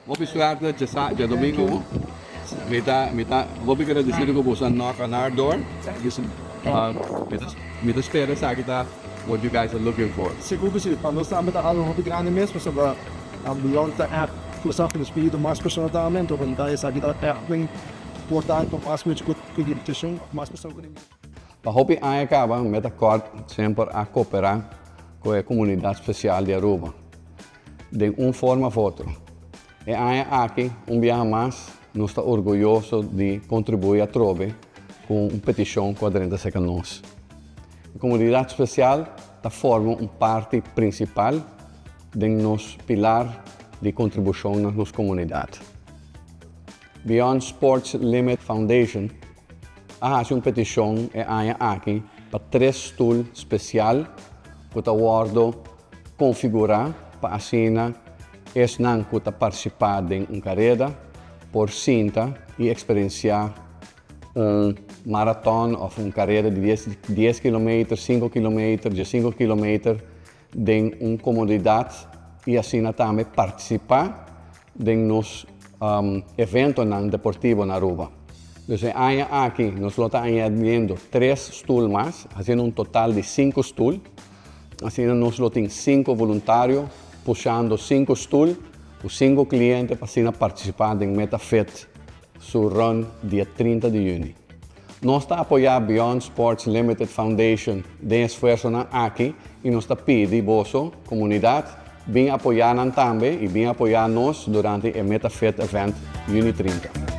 Hopi suerte djadomingo. Mi ta mi ta hopi gradecido cu boso a knock on our door. Mi ta spera esaki ta what you guys are looking for. Sigur cu si. Pa nos tambe ta algo hopi grandi mes pasobra Beyond ta app cu sa cu nos pidi mas persona tambe anto cu ta esaki ta app importante pa mas mucha cu invitacion of mas persona cu. Pa hopi aña caba Metacorp semper a coopera cu e comunidad special di Aruba den un forma of otro. E aña aki un biaha mas nos ta orguyoso di contribui atrobe cu un peticion cu a drenta cerca nos. E comunidad special ta forma un parti principal den nos pilar di contribucion na nos comunidad. Beyond Sports Limit Foundation a hasi un petishon e aña aki pa tres stul spesial ku ta wòrdu konfigurá pa asina esnan ku ta partisipá den un kareda por sinta i eksperensiá un maraton òf un kareda di dies kilometer, sinku kilometer, diesinku kilometer den un komodidat i asina tambe partisipá den nos eventonan deportivo na Aruba. Dus e aña aki nos lo ta añadiendo tres stul mas, hasiendo un total di sinku stul. Asina nos lo tin sinku voluntario pushando sinku stul ku sinku kliente pa asina partisipá den MetaFit su run dia 30 di yüni. Nos ta apoyá Beyond Sports Limited Foundation den e esfuersonan aki i nos ta pidi boso, komunidat, bin apoyá nan tambe i bin apoyá nos durante e MetaFit Event yüni 30.